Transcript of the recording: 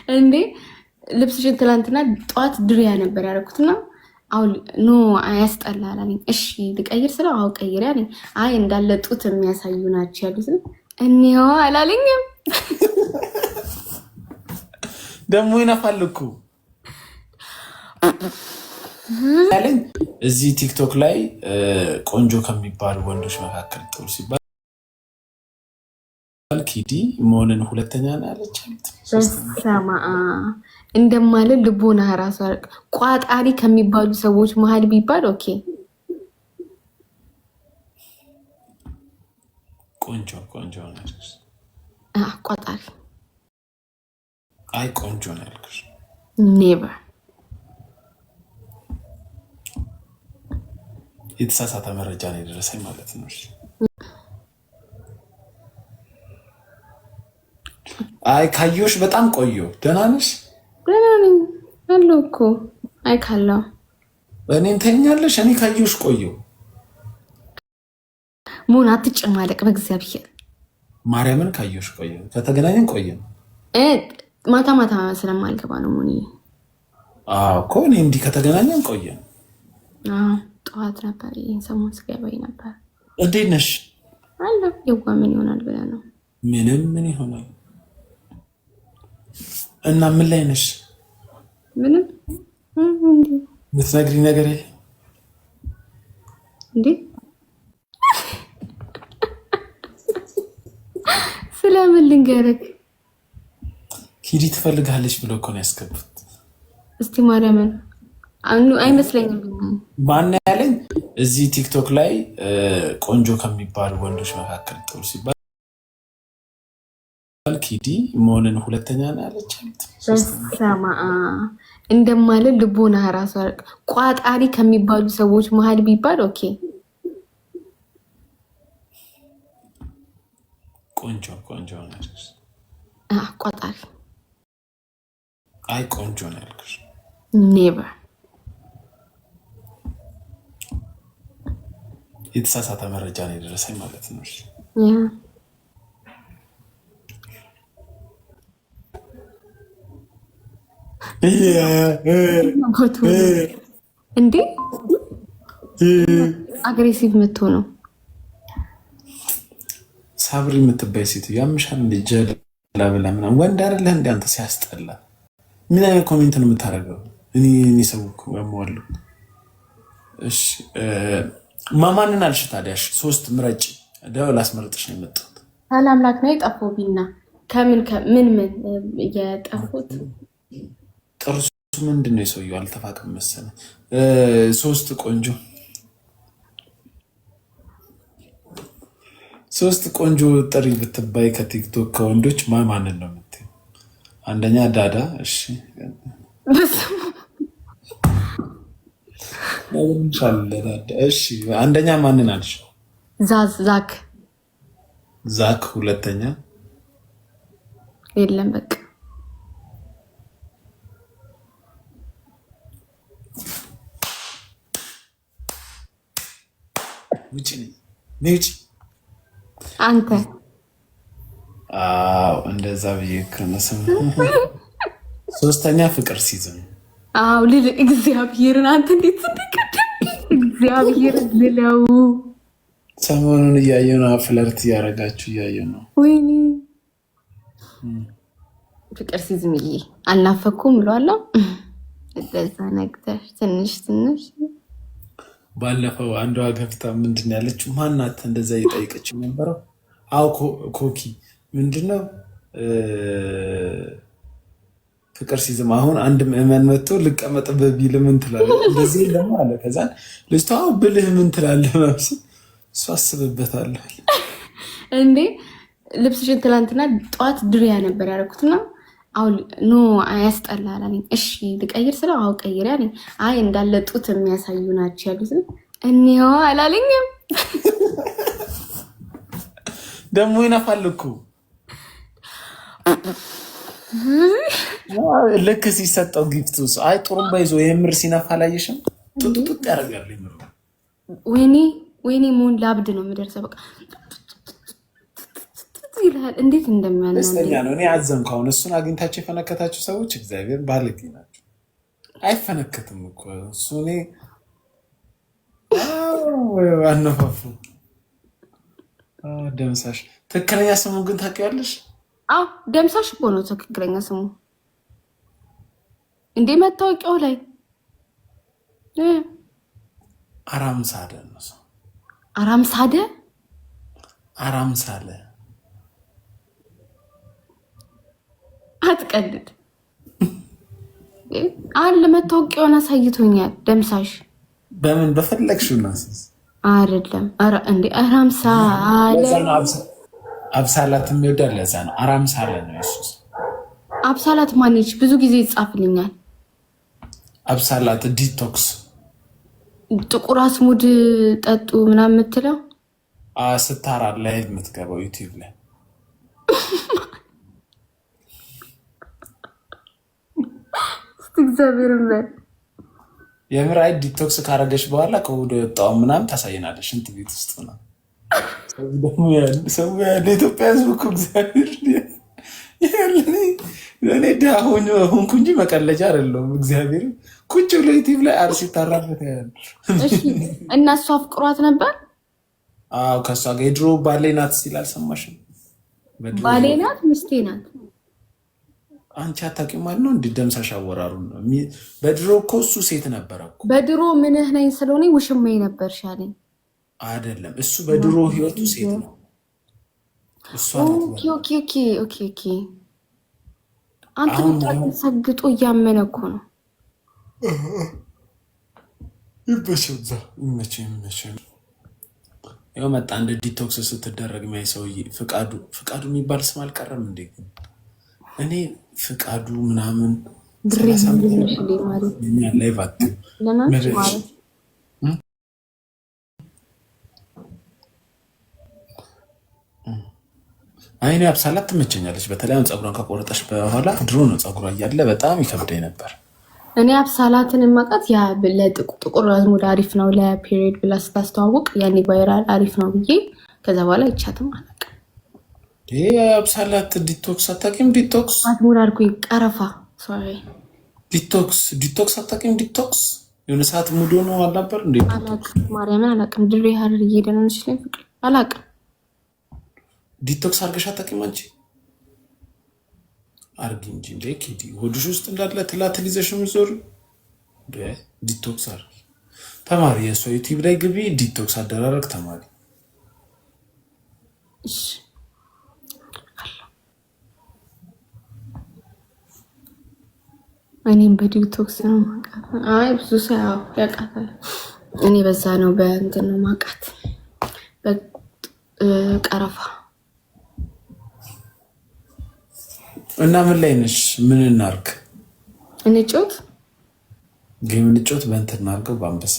እንዴ ልብስሽን ትላንትና ጠዋት ድሪያ ነበር ያደረኩትና አሁን no ያስጠላል አለኝ። እሺ ልቀይር ስለው አዎ ቀይሪ አለኝ። አይ እንዳለ ጡት የሚያሳዩ ናቸው ያሉት እኒዋ አላለኝም። ደግሞ ይነፋል እኮ ያለኝ እዚህ ቲክቶክ ላይ ቆንጆ ከሚባሉ ወንዶች መካከል ጥሩ ሲባል ኪዲ መሆንን ሁለተኛ ነው ያለች። በስመ አብ እንደማለ ልቦና ራሱ ቋጣሪ ከሚባሉ ሰዎች መሀል ቢባል okay። ቆንጆ ቆንጆ ነው ቋጣሪ። አይ ቆንጆ ነው ያልኩሽ። Never። የተሳሳተ መረጃ ነው የደረሰኝ ማለት ነው። አይ ካየሁሽ በጣም ቆየሁ። ደህና ነሽ? ደህና ነኝ አለሁ እኮ። አይ ካለው እኔን ተኛለሽ? እኔ ካየሁሽ ቆየሁ። መሆን አትጨማለቅ በእግዚአብሔር። ማርያምን ካየሁሽ ቆየሁ። ከተገናኘን ቆየን። ማታ ማታ ስለማልገባ ነው ሙኒ እኮ እኔ እንዲህ ከተገናኘን ቆየን። ጠዋት ነበር ይህን ሰሞን ስገባኝ ነበር። እንዴት ነሽ? አለሁ። የዋ ምን ይሆናል ብለህ ነው? ምንም ምን ይሆናል እና ምን ላይ ነሽ? ምንም። የምትነግሪኝ ነገር የለም እንዴ? ስለምን ልንገርህ? ኪዲ ትፈልጋለች ብሎ እኮ ነው ያስገቡት። እስቲ ማርያምን አይመስለኝም። ማን ያለኝ እዚህ ቲክቶክ ላይ ቆንጆ ከሚባሉ ወንዶች መካከል ጥሩ ሲባል ኪዲ መሆንን ሁለተኛ ነው ያለች። በስመ አብ እንደማለ ልቦና ራሱ ቋጣሪ ከሚባሉ ሰዎች መሀል ቢባል okay። ቆንጆ ቆንጆ ነው ቋጣሪ። አይ ቆንጆ ነው ያልኩሽ። Never። የተሳሳተ መረጃ ነው የደረሰኝ ማለት ነው። እንዴ aggressive መቶ ነው። ሳብሪ የምትባይ ሴትዮ ያምሻል እንደ ጀላ ብላ ምናምን ወንድ አይደለህ እንደ አንተ ሲያስጠላ። ምን አይነት comment ነው የምታደርገው? እኔ ሰው ያመዋለሁ። እሺ ማማንን አልሽ ታዲያ? ሶስት ምረጭ። ላስመርጥሽ ነው የመጣሁት። አምላክ ነው የጠፋው ቢና ከምን ምን ምን የጠፉት ጥርሱ ምንድን ነው የሰውየው? አልተፋቅም መሰለኝ። ሶስት ቆንጆ ሶስት ቆንጆ ጥሪ ብትባይ ከቲክቶክ ከወንዶች ማንን ነው የምትይው? አንደኛ ዳዳ። እሺ እሺ፣ አንደኛ ማንን አልሽ? ዛክ ዛክ። ሁለተኛ የለም በቃ ውጭ ነኝ ውጭ አንተ። አዎ እንደዛ ብዬ ከነስም ሶስተኛ ፍቅር ሲዝም። አዎ ልል እግዚአብሔርን አንተ እንዴት ስንቀደም እግዚአብሔርን ልለው ሰሞኑን እያየ ነው። flirt እያደረጋችሁ እያየ ነው። ወይኔ ፍቅር ሲዝምዬ አልናፈኩም ብሏለሁ። እንደዛ ነገር ትንሽ ትንሽ ባለፈው አንዷ ገብታ ምንድን ያለችው ማናት? እንደዛ እየጠየቀችው ነበረው። አዎ ኮኪ ምንድነው ፍቅር ሲዝም አሁን አንድ ምዕመን መጥቶ ልቀመጥበት ቢል ምን ትላለህ? እንደዚህ የለም አለ። ከዛ ልጅቷ ብልህ ምን ትላለህ? ምናምን እሱ አስብበታለሁ። እንዴ ልብስሽን ትላንትና ጠዋት ድሪያ ነበር ያደረኩትና አሁን no ያስጠላል አለኝ። እሺ ልቀይር ስለው አዎ ቀይሪ አለኝ። አይ እንዳለ ጡት የሚያሳዩ ናቸው ያሉት እኒዋ አላለኝም። ደግሞ ይነፋል እኮ ልክ ሲሰጠው gift አይ ጥሩምባ ይዞ የምር ሲነፋ አላየሽም? ጡጥጡጥ ያደርጋል። ወይኔ ወይኔ መሆን ላብድ ነው የምደርሰው። በቃ ይልሃል። እንዴት እንደሚያናድድ። ደስተኛ ነው። እኔ አዘንኩ። አሁን እሱን አግኝታችሁ የፈነከታችሁ ሰዎች እግዚአብሔር ባለጌ ናቸው። አይፈነከትም እኮ እሱ። እኔ አነፋፉ ደምሳሽ ትክክለኛ ስሙ ግን ታውቂዋለሽ? አዎ፣ ደምሳሽ እኮ ነው ትክክለኛ ስሙ። እንዴ፣ መታወቂያው ላይ። አራምሳለ ነው ሰው። አራምሳደ። አራምሳለ። አትቀልድ። አለ፣ መታወቂያውን አሳይቶኛል። ደምሳሽ። በምን በፈለግሽው ናስስ። አይደለም እንዴ፣ አራምሳለ። አብሳላት የሚወዳል ለዛ ነው። አራምሳለ ነው የሱስ። አብሳላት ማነች? ብዙ ጊዜ ይጻፍልኛል። አብሳላት detox። ጥቁር አስሙድ ጠጡ ምናምን የምትለው? ስታራ ላይ የምትገባው YouTube ላይ። እግዚአብሔር በል። የምር፣ አይ detox ካረገች በኋላ ከወደ የወጣውን ምናምን ታሳየናለች። ሽንት ቤት ውስጥ ነው ሰው ያለ። ኢትዮጵያ ሕዝብ እኮ እግዚአብሔር፣ እኔ ድሃ ሆንኩ እንጂ መቀለጃ አይደለሁም። እግዚአብሔር ቁጭ ብሎ YouTube ላይ አርሲ ታራበት ያለ። እና እሷ አፍቅሯት ነበር። አዎ፣ ከእሷ ጋር የድሮ ባሌ ናት ሲል አልሰማሽም? ባሌ ናት፣ ሚስቴ ናት። አንቺ አታውቂም ማለት ነው። እንዲ ደምሳሽ አወራሩ ነው። በድሮ እኮ እሱ ሴት ነበረ እኮ። በድሮ ምንህ ነኝ ስለሆነ ውሽማዬ ነበር ሻለኝ። አይደለም፣ እሱ በድሮ ህይወቱ ሴት ነው። እሷ Okay። አንተ ሰግጦ እያመነ እኮ ነው። ይመቸው፣ እዛ ይመቸው፣ ይመቸው። ያው መጣ እንደ detox ስትደረግ የሚያይ ሰውዬ። ፍቃዱ፣ ፍቃዱ የሚባል ስም አልቀረም እንዴ? ግን እኔ ፍቃዱ ምናምን live አትይም። አይ፣ እኔ አብሳላት ትመቸኛለች። በተለይ አሁን ፀጉሯን ከቆረጠች በኋላ። ድሮ ነው ፀጉሯ እያለ በጣም ይከብደኝ ነበር። እኔ አብሳላትን የማውቃት ያ ለጥቁር አዝሙድ አሪፍ ነው ለ period ብላ ስታስተዋውቅ ያኔ viral አሪፍ ነው ብዬ ከዛ በኋላ አይቻትም አላውቅም። ይሄ አብሳላት detox አታውቂም? Detox። አዝሙድ አልኩኝ፣ ቀረፋ፣ sorry። Detox፣ detox አታውቂም? Detox የሆነ ሰዓት mood ሆኖ አልነበር እንዴ? አላውቅም፣ ማርያምን አላውቅም። ድሬ ሀረር እየሄደ ነው ይችላል፣ ፍቅር አላውቅም። Detox አድርገሽ አታውቂም አንቺ? አርጊ እንጂ እንዴ ኪዲ፣ ሆድሽ ውስጥ እንዳለ ትላትል ይዘሽ ነው የምትዞሪው። Detox አርጊ፣ ተማሪ። የእሷ YouTube ላይ ግቢ፣ detox አደራረግ ተማሪ። እሺ። እኔም በ detox ነው ማውቃት። አይ፣ ብዙ ሰው ያውቃታል። እኔ በዛ ነው፣ በእንትን ነው ማውቃት፣ በቀረፋ። እና ምን ላይ ነሽ? ምን እናርግ? እንጫወት። Game እንጫወት። በእንትን እናርገው፣ በአንበሳ።